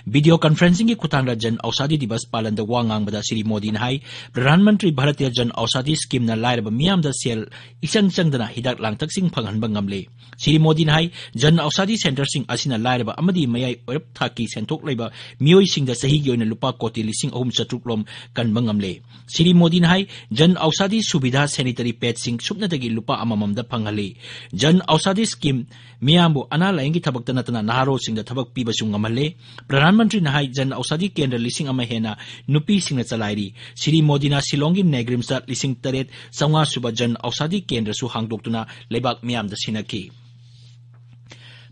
Video conferencingꯒꯤ ꯈꯨꯠꯊꯥꯡꯗ ꯖꯟ ꯑꯧꯁꯥꯙꯤ ꯗꯤꯕꯁ ꯄꯥꯂꯟꯗ ꯋꯥ ꯉꯥꯡꯕꯗ ꯁ꯭ꯔꯤ ꯃꯣꯗꯤꯅ ꯍꯥꯏ, ꯄ꯭ꯔꯙꯥꯟ ꯃꯟꯇ꯭ꯔꯤ ꯚꯥꯔꯇꯤꯌ ꯖꯟ ꯑꯧꯁꯥꯙꯤ ꯁ꯭ꯀꯤꯝꯅ ꯂꯥꯏꯔꯕ ꯃꯤꯌꯥꯝꯗ ꯁꯦꯜ ꯏꯆꯪ ꯆꯪꯗꯅ ꯍꯤꯗꯥꯛ ꯂꯥꯡꯊꯛꯁꯤꯡ ꯐꯪꯍꯟꯕ ꯉꯝꯂꯦ꯫ ꯁ꯭ꯔꯤ ꯃꯣꯗꯤꯅ ꯍꯥꯏ, ꯖꯟ ꯑꯧꯁꯥꯙꯤ ꯁꯦꯟꯇꯔꯁꯤꯡ ꯑꯁꯤꯅ ꯂꯥꯏꯔꯕ ꯑꯃꯗꯤ ꯃꯌꯥꯏ ꯑꯣꯏꯔꯞ ꯊꯥꯛꯀꯤ ꯁꯦꯟꯊꯣꯛ ꯂꯩꯕ ꯃꯤꯑꯣꯏꯁꯤꯡꯗ ꯆꯍꯤꯒꯤ ꯑꯣꯏꯅ ꯂꯨꯄꯥ ꯀꯣꯇꯤ ꯂꯤꯁꯤꯡ ꯑꯍꯨꯝ ꯆꯥꯇ꯭ꯔꯨꯛ ꯂꯣꯝ ꯀꯟꯕ ꯉꯝꯂꯦ꯫ ꯁ꯭ꯔꯤ ꯃꯣꯗꯤꯅ ꯍꯥꯏ, ꯖꯟ ꯑꯧꯁꯥꯙꯤ ꯁꯨꯕꯤꯙꯥ ꯁꯦꯅꯤꯇꯔꯤ ꯄꯦꯗꯁꯤꯡ ꯁꯨꯞꯅꯇꯒꯤ ꯂꯨꯄꯥ ꯑꯃꯃꯝꯗ ꯐꯪꯍꯜꯂꯤ꯫ ꯖꯟ ꯑꯧꯁꯥꯙꯤ ꯁ꯭ꯀꯤꯝ ꯃꯤꯌꯥꯝꯕꯨ ꯑꯅꯥ ꯂꯥꯌꯦꯡꯒꯤ ꯊꯕꯛꯇ ꯅꯠꯇꯅ ꯅꯍꯥꯔꯣꯜꯁꯤꯡꯗ ꯊꯕꯛ ꯄꯤꯕꯁꯨ ꯉꯝꯍꯜꯂꯦ꯫ ꯄ꯭ꯔꯙꯥꯟ ꯃꯟꯇ꯭ꯔꯤꯅ ꯍꯥꯏ, ꯖꯟ ꯑꯧꯁꯥꯙꯤ ꯀꯦꯟꯗ꯭ꯔ ꯂꯤꯁꯤꯡ ꯑꯃ ꯍꯦꯟꯅ ꯅꯨꯄꯤꯁꯤꯡꯅ ꯆꯂꯥꯏꯔꯤ꯫ ꯁ꯭ꯔꯤ ꯃꯣꯗꯤꯅ ꯁꯤꯂꯣꯡꯒꯤ ꯅꯦꯒ꯭ꯔꯤꯝꯁꯇ ꯂꯤꯁꯤꯡ ꯇꯔꯦꯠ ꯆꯥꯝꯃꯉꯥ ꯁꯨꯕ ꯖꯟ ꯑꯧꯁꯥꯙꯤ ꯀꯦꯟꯗ꯭ꯔꯁꯨ ꯍꯥꯡꯗꯣꯛꯇꯨꯅ ꯂꯩꯕꯥꯛ ꯃꯤꯌꯥꯝꯗ ꯁꯤꯟꯅꯈꯤ꯫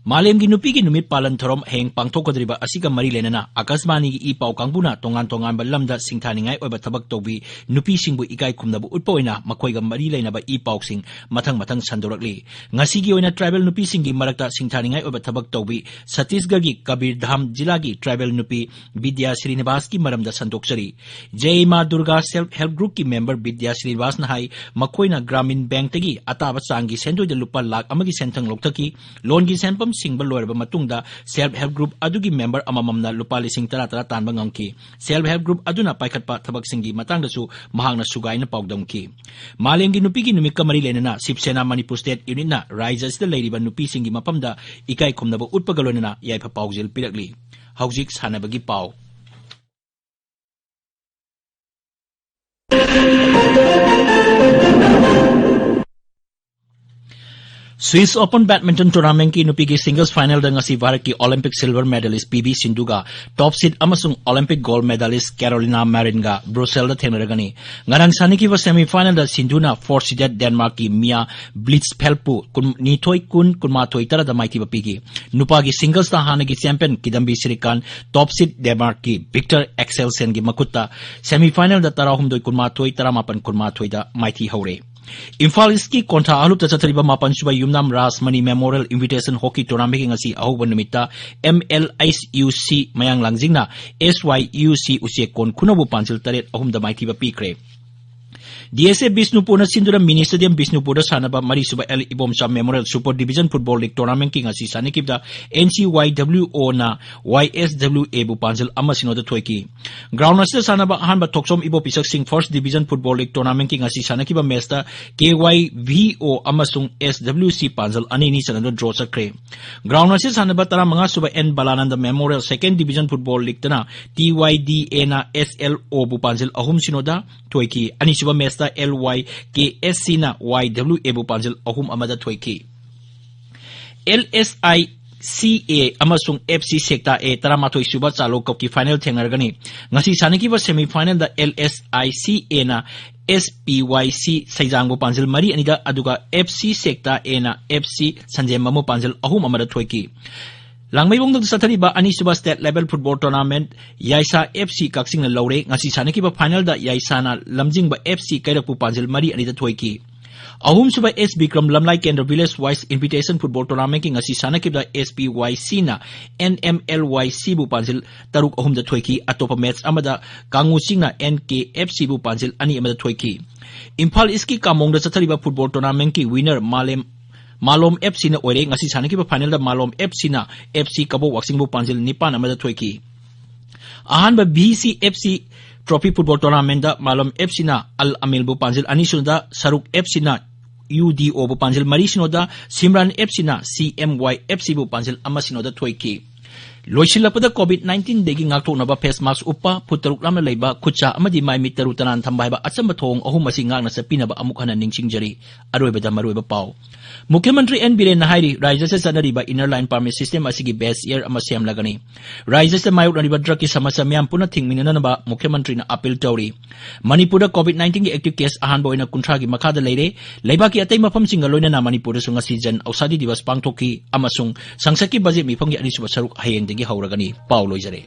ꯃꯥꯂꯦꯝꯒꯤ ꯅꯨꯄꯤꯒꯤ ꯅꯨꯃꯤꯠ ꯄꯥꯂꯟ ꯊꯧꯔꯝ ꯍꯌꯦꯡ ꯄꯥꯡꯊꯣꯛꯀꯗꯧꯔꯤꯕ ꯑꯁꯤꯒ ꯃꯔꯤ ꯂꯩꯅꯅ ꯑꯥꯀꯥꯁꯕꯥꯅꯤꯒꯤ ꯏ ꯄꯥꯎ ꯀꯥꯡꯕꯨꯅ ꯇꯣꯉꯥꯟ ꯇꯣꯉꯥꯟꯕ ꯂꯝꯗ ꯁꯤꯡꯊꯥꯅꯤꯡꯉꯥꯏ ꯑꯣꯏꯕ ꯊꯕꯛ ꯇꯧꯕꯤ ꯅꯨꯄꯤꯁꯤꯡꯕꯨ ꯏꯀꯥꯏ ꯈꯨꯝꯅꯕ ꯎꯠꯄ ꯑꯣꯏꯅ ꯃꯈꯣꯏꯒ ꯃꯔꯤ ꯂꯩꯅꯕ ꯏ ꯄꯥꯎꯁꯤꯡ ꯃꯊꯪ ꯃꯊꯪ ꯁꯟꯗꯣꯔꯛꯂꯤ꯫ ꯉꯁꯤꯒꯤ ꯑꯣꯏꯅ ꯇ꯭ꯔꯥꯏꯕꯦꯜ ꯅꯨꯄꯤꯁꯤꯡꯒꯤ ꯃꯔꯛꯇ ꯁꯤꯡꯊꯥꯅꯤꯡꯉꯥꯏ ꯑꯣꯏꯕ ꯊꯕꯛ ꯇꯧꯕꯤ ꯁꯠꯇꯤꯁꯒꯔꯒꯤ ꯀꯕꯤꯔ ꯙꯥꯝ ꯖꯤꯂꯥꯒꯤ ꯇ꯭ꯔꯥꯏꯕꯦꯜ ꯅꯨꯄꯤ ꯕꯤꯗ꯭ꯌꯥ ꯁ꯭ꯔꯤꯅꯤꯕꯥꯁꯀꯤ ꯃꯔꯝꯗ ꯁꯟꯗꯣꯛꯆꯔꯤ꯫ ꯖꯩ ꯃꯥ ꯗꯨꯔꯒꯥ ꯁꯦꯜꯐ ꯍꯦꯜꯞ ꯒ꯭ꯔꯨꯞꯀꯤ ꯃꯦꯝꯕꯔ ꯕꯤꯗ꯭ꯌꯥ ꯁ꯭ꯔꯤꯅꯤꯕꯥꯁꯅ ꯍꯥꯏ, ꯃꯈꯣꯏꯅ ꯒ꯭ꯔꯥꯃꯤꯟ ꯕꯦꯡꯛꯇꯒꯤ ꯑꯇꯥꯕ ꯆꯥꯡꯒꯤ ꯁꯦꯟꯗꯣꯏꯗ ꯂꯨꯄꯥ ꯂꯥꯈ ꯑꯃꯒꯤ ꯁꯦꯟꯊꯪ ꯂꯧꯊꯈꯤ꯫ ꯂꯣꯟꯒꯤ ꯁꯦꯟꯐꯝ ꯁꯤꯡꯕ ꯂꯣꯏꯔꯕ ꯃꯇꯨꯡꯗ ꯁꯦꯜꯐ ꯍꯦꯜꯞ ꯒ꯭ꯔꯨꯞ ꯑꯗꯨꯒꯤ ꯃꯦꯝꯕꯔ ꯑꯃꯃꯝꯅ ꯂꯨꯄꯥ ꯂꯤꯁꯤꯡ ꯇꯔꯥ ꯇꯔꯥ ꯇꯥꯟꯕ ꯉꯝꯈꯤ꯫ ꯁꯦꯜꯐ ꯍꯦꯜꯞ ꯒ꯭ꯔꯨꯞ ꯑꯗꯨꯅ ꯄꯥꯏꯈꯠꯄ ꯊꯕꯛꯁꯤꯡꯒꯤ ꯃꯇꯥꯡꯗꯁꯨ ꯃꯍꯥꯛꯅ ꯁꯨꯒꯥꯏꯅ ꯄꯥꯎꯗꯝꯈꯤ꯫ ꯃꯥꯂꯦꯝꯒꯤ ꯅꯨꯄꯤꯒꯤ ꯅꯨꯃꯤꯠꯀ ꯃꯔꯤ ꯂꯩꯅꯅ ꯁꯤꯕ ꯁꯦꯅꯥ ꯃꯅꯤꯄꯨꯔ ꯁ꯭ꯇꯦꯠ ꯌꯨꯅꯤꯠꯅ ꯔꯥꯏꯖ꯭ꯌ ꯑꯁꯤꯗ ꯂꯩꯔꯤꯕ ꯅꯨꯄꯤꯁꯤꯡꯒꯤ ꯃꯐꯝꯗ ꯏꯀꯥꯏ ꯈꯨꯝꯅꯕ ꯎꯠꯄꯒ ꯂꯣꯏꯅꯅ ꯌꯥꯏꯐ ꯄꯥꯎꯖꯦꯜ ꯄꯤꯔꯛꯂꯤ꯫ ꯍꯧꯖꯤꯛ ꯁꯥꯟꯅꯕꯒꯤ ꯄꯥꯎ꯫ Swiss Open Badminton Tournamentꯀꯤ ꯅꯨꯄꯤꯒꯤ singles finalꯗ ꯉꯁꯤ ꯚꯥꯔꯠꯀꯤ Olympic silver medalist P V ꯁꯤꯟꯙꯨꯒ top seed ꯑꯃꯁꯨꯡ Olympic gold medalist Carolina Marinꯒ Brusselꯗ ꯊꯦꯡꯅꯔꯒꯅꯤ꯫ ꯉꯔꯥꯡ ꯁꯥꯟꯅꯈꯤꯕ semifinalꯗ ꯁꯤꯟꯙꯨꯅ fourth seeded Denmarkꯀꯤ Mia Blitzfeldꯄꯨ ꯀꯨꯟ-, ꯅꯤꯊꯣꯏ ꯀꯨꯟ, ꯀꯨꯟꯃꯥꯊꯣꯏ ꯇꯔꯥꯗ ꯃꯥꯏꯊꯤꯕ ꯄꯤꯈꯤ꯫ ꯅꯨꯄꯥꯒꯤ singlesꯇ ꯍꯥꯟꯅꯒꯤ champion ꯀꯤꯗꯝꯕꯤ ꯁ꯭ꯔꯤꯀꯥꯟ, top seed Denmarkꯀꯤ Victor Axelsenꯒꯤ ꯃꯈꯨꯠꯇ semifinalꯗ ꯇꯔꯥꯍꯨꯝꯗꯣꯏ ꯀꯨꯟꯃꯥꯊꯣꯏ, ꯇꯔꯥꯃꯥꯄꯟ ꯀꯨꯟꯃꯥꯊꯣꯏꯗ ꯃꯥꯏꯊꯤ ꯍꯧꯔꯦ꯫ ꯏꯝꯐꯥꯜ ꯏꯁꯀꯤ ꯀꯣꯟꯊꯥ ꯑꯍꯂꯨꯞꯇ ꯆꯠꯊꯔꯤꯕ ꯃꯥꯄꯟ ꯁꯨꯕ ꯌꯨꯝꯅꯥꯝ ꯔꯥꯖꯃꯅꯤ Memorial Invitation Hockey Tournamentꯀꯤ ꯉꯁꯤ ꯑꯍꯧꯕ ꯅꯨꯃꯤꯠꯇ M L H U C ꯃꯌꯥꯡ ꯂꯥꯡꯖꯤꯡꯅ S Y U C ꯎꯆꯦꯛ ꯀꯣꯟ ꯈꯨꯅꯧꯕꯨ ꯄꯥꯟꯖꯤꯜ ꯇꯔꯦꯠ ꯑꯍꯨꯝꯗ ꯃꯥꯏꯊꯤꯕ ꯄꯤꯈ꯭ꯔꯦ꯫ D S A ꯕꯤꯁꯅꯨꯄꯨꯔꯅ ꯁꯤꯟꯗꯨꯅ mini stadium ꯕꯤꯁꯅꯨꯄꯨꯔꯗ ꯁꯥꯟꯅꯕ ꯃꯔꯤꯁꯨꯕ L Ibomcha Memorial Super Division Football League Tournamentꯀꯤ ꯉꯁꯤ ꯁꯥꯟꯅꯈꯤꯕꯗ N C Y W Oꯅ Y S W Aꯕꯨ ꯄꯥꯟꯖꯤꯜ ꯑꯃ ꯁꯤꯅꯣꯗ ꯊꯣꯏꯈꯤ꯫ Ground ꯑꯁꯤꯗ ꯁꯥꯟꯅꯕ ꯑꯍꯥꯟꯕ ꯊꯣꯛꯆꯣꯝ ꯏꯕꯣ ꯄꯤꯁꯛꯁꯤꯡ First Division Football League Tournamentꯀꯤ ꯉꯁꯤ ꯁꯥꯟꯅꯈꯤꯕ matchꯇ K Y V O ꯑꯃꯁꯨꯡ S W C ꯄꯥꯟꯖꯜ ꯑꯅꯤ ꯑꯅꯤ ꯆꯟꯅꯗꯨꯅ draw ꯆꯠꯈ꯭ꯔꯦ꯫ Ground ꯑꯁꯤꯗ ꯁꯥꯟꯅꯕ ꯇꯔꯥꯃꯉꯥ ꯁꯨꯕ N ꯕꯂꯥꯅꯟꯗ Memorial Second Division Football Leagueꯇꯅ T Y D Aꯅ S L Oꯕꯨ ꯄꯥꯟꯖꯜ ꯑꯍꯨꯝ ꯁꯤꯅꯣꯗ ꯊꯣꯏꯈꯤ꯫ ꯑꯅꯤꯁꯨꯕ matchꯇ L Y K S Cꯅ Y W Aꯕꯨ ꯄꯥꯟꯖꯜ ꯑꯍꯨꯝ ꯑꯃꯗ ꯊꯣꯏꯈꯤ꯫ L S I C A ꯑꯃꯁꯨꯡ F C Sekta A ꯇꯔꯥꯃꯥꯊꯣꯏ ꯁꯨꯕ ꯆꯥꯂꯣ cupꯀꯤ final ꯊꯦꯡꯅꯔꯒꯅꯤ꯫ ꯉꯁꯤ ꯁꯥꯟꯅꯈꯤꯕ semifinalꯗ L S I C Aꯅ S P ꯋꯥꯏ ꯁꯤ ꯁꯩꯖꯥꯡꯕꯨ ꯄꯥꯟꯖꯤꯜ ꯃꯔꯤ ꯑꯅꯤꯗ, ꯑꯗꯨꯒ ꯑꯦꯐ ꯁꯤ ꯁꯦꯛꯇꯥ ꯑꯦꯅ ꯑꯦꯐ ꯁꯤ ꯁꯟꯖꯦꯝꯕꯝꯕꯨ ꯄꯥꯟꯖꯤꯜ ꯑꯍꯨꯝ ꯑꯃꯗ ꯊꯣꯏꯈꯤ꯫ ꯂꯥꯡꯃꯩꯕꯣꯡꯗ ꯆꯠꯊꯔꯤꯕ ꯑꯅꯤꯁꯨꯕ state level football tournament ꯌꯥꯏꯁꯥ ꯑꯦꯐ ꯁꯤ ꯀꯛꯆꯤꯡꯅ ꯂꯧꯔꯦ꯫ ꯉꯁꯤ ꯁꯥꯟꯅꯈꯤꯕ finalꯗ ꯌꯥꯏꯁꯥꯅ ꯂꯝꯖꯤꯡꯕ ꯑꯦꯐ ꯁꯤ ꯀꯩꯔꯛꯄꯨ ꯄꯥꯟꯖꯤꯜ ꯃꯔꯤ ꯑꯅꯤꯗ ꯊꯣꯏꯈꯤ꯫ ꯑꯍꯨꯝꯁꯨꯕ ꯑꯦꯁ ꯕꯤꯀ꯭ꯔꯝ ꯂꯝꯂꯥꯏ ꯀꯦꯟꯗ꯭ꯔ village wise invitation football tournamentꯀꯤ ꯉꯁꯤ ꯁꯥꯟꯅꯈꯤꯕꯗ ꯑꯦꯁ ꯄꯤ ꯋꯥꯏ ꯁꯤꯅ ꯑꯦꯟ ꯑꯦꯝ ꯑꯦꯜ ꯋꯥꯏ ꯁꯤꯕꯨ ꯄꯥꯟꯖꯤꯜ ꯇꯔꯨꯛ ꯑꯍꯨꯝꯗ ꯊꯣꯏꯈꯤ꯫ ꯑꯇꯣꯞꯄ match ꯑꯃꯗ ꯀꯥꯡꯉꯨ ꯆꯤꯡꯅ ꯑꯦꯟ ꯀꯦ ꯑꯦꯐ ꯁꯤꯕꯨ ꯄꯥꯟꯖꯤꯜ ꯑꯅꯤ ꯑꯃꯗ ꯊꯣꯏꯈꯤ꯫ ꯏꯝꯐꯥꯜ ꯏꯁꯀꯤ ꯀꯥꯃꯣꯡꯗ ꯆꯠꯊꯔꯤꯕ football tournamentꯀꯤ winner ꯃꯥꯂꯦꯝ, ꯃꯥꯂꯣꯝ ꯑꯦꯐ ꯁꯤꯅ ꯑꯣꯏꯔꯦ꯫ ꯉꯁꯤ ꯁꯥꯟꯅꯈꯤꯕ finalꯗ ꯃꯥꯂꯣꯝ ꯑꯦꯐ ꯁꯤꯅ ꯑꯦꯐ ꯁꯤ ꯀꯕꯣꯛ ꯋꯥꯛꯆꯤꯡꯕꯨ ꯄꯥꯟꯖꯤꯜ ꯅꯤꯄꯥꯟ ꯑꯃꯗ ꯊꯣꯏꯈꯤ꯫ ꯑꯍꯥꯟꯕ V C F C trophy football tournamentꯗ ꯃꯥꯂꯣꯝ ꯑꯦꯐ ꯁꯤꯅ ꯑꯜ ꯑꯃꯤꯜꯕꯨ ꯄꯥꯟꯖꯤꯜ ꯑꯅꯤ ꯁꯨꯅꯗ, ꯁꯔꯨꯛ ꯑꯦꯐ ꯁꯤꯅ ꯌꯨ ꯗꯤ ꯑꯣꯕꯨ ꯄꯥꯟꯖꯤꯜ ꯃꯔꯤ ꯁꯨꯅꯣꯗ, ꯁꯤꯝꯔꯥꯟ ꯑꯦꯐ ꯁꯤꯅ ꯁꯤ ꯑꯦꯝ ꯋꯥꯏ ꯑꯦꯐ ꯁꯤꯕꯨ ꯄꯥꯟꯖꯤꯜ ꯑꯃ ꯁꯨꯅꯣꯗ ꯊꯣꯏꯈꯤ꯫ ꯂꯣꯏꯁꯤꯜꯂꯛꯄꯗ COVID nineteenꯗꯒꯤ ꯉꯥꯛꯊꯣꯛꯅꯕ face mask ꯎꯞꯄ, ꯐꯨꯠ ꯇꯔꯨꯛ ꯂꯥꯞꯅ ꯂꯩꯕ, ꯈꯨꯠ ꯁꯥ ꯑꯃꯗꯤ ꯃꯥꯏ ꯃꯤꯠ ꯇꯔꯨ ꯇꯅꯥꯟ ꯊꯝꯕ ꯍꯥꯏꯕ ꯑꯆꯝꯕ ꯊꯧꯑꯣꯡ ꯑꯍꯨꯝ ꯑꯁꯤ ꯉꯥꯛꯅ ꯆꯠꯄꯤꯅꯕ ꯑꯃꯨꯛ ꯍꯟꯅ ꯅꯤꯡꯁꯤꯡꯖꯔꯤ꯫ ꯑꯔꯣꯏꯕꯗ ꯃꯔꯨꯑꯣꯏꯕ ꯄꯥꯎ꯫ ꯃꯨꯈ꯭ꯌ ꯃꯟꯇ꯭ꯔꯤ ꯑꯦꯟ ꯕꯤꯔꯦꯟꯅ ꯍꯥꯏꯔꯤ, ꯔꯥꯖ꯭ꯌ ꯑꯁꯤꯗ ꯆꯠꯅꯔꯤꯕ inner line permit system ꯑꯁꯤꯒꯤ base year ꯑꯃ ꯁꯦꯝꯂꯒꯅꯤ꯫ ꯔꯥꯖ꯭ꯌ ꯑꯁꯤꯗ ꯃꯥꯌꯣꯛꯅꯔꯤꯕ drugꯀꯤ ꯁꯃꯁ꯭ꯌꯥ ꯃꯤꯌꯥꯝ ꯄꯨꯟꯅ ꯊꯤꯡꯃꯤꯟꯅꯅꯕ ꯃꯨꯈ꯭ꯌ ꯃꯟꯇ꯭ꯔꯤꯅ appeal ꯇꯧꯔꯤ꯫ ꯃꯅꯤꯄꯨꯔꯗ COVID nineteenꯒꯤ active case ꯑꯍꯥꯟꯕ ꯑꯣꯏꯅ ꯀꯨꯟꯊ꯭ꯔꯥꯒꯤ ꯃꯈꯥꯗ ꯂꯩꯔꯦ꯫ ꯂꯩꯕꯥꯛꯀꯤ ꯑꯇꯩ ꯃꯐꯝꯁꯤꯡꯒ ꯂꯣꯏꯅꯅ ꯃꯅꯤꯄꯨꯔꯗꯁꯨ ꯉꯁꯤ ꯖꯟ ꯑꯧꯁꯥꯙꯤ ꯗꯤꯕꯁ ꯄꯥꯡꯊꯣꯛꯈꯤ ꯑꯃꯁꯨꯡ ꯁꯪꯁꯠꯀꯤ budget ꯃꯤꯐꯝꯒꯤ ꯑꯅꯤꯁꯨꯕ ꯁꯔꯨꯛ ꯍꯌꯦꯡꯗꯒꯤ ꯍꯧꯔꯒꯅꯤ꯫ ꯄꯥꯎ ꯂꯣꯏꯖꯔꯦ꯫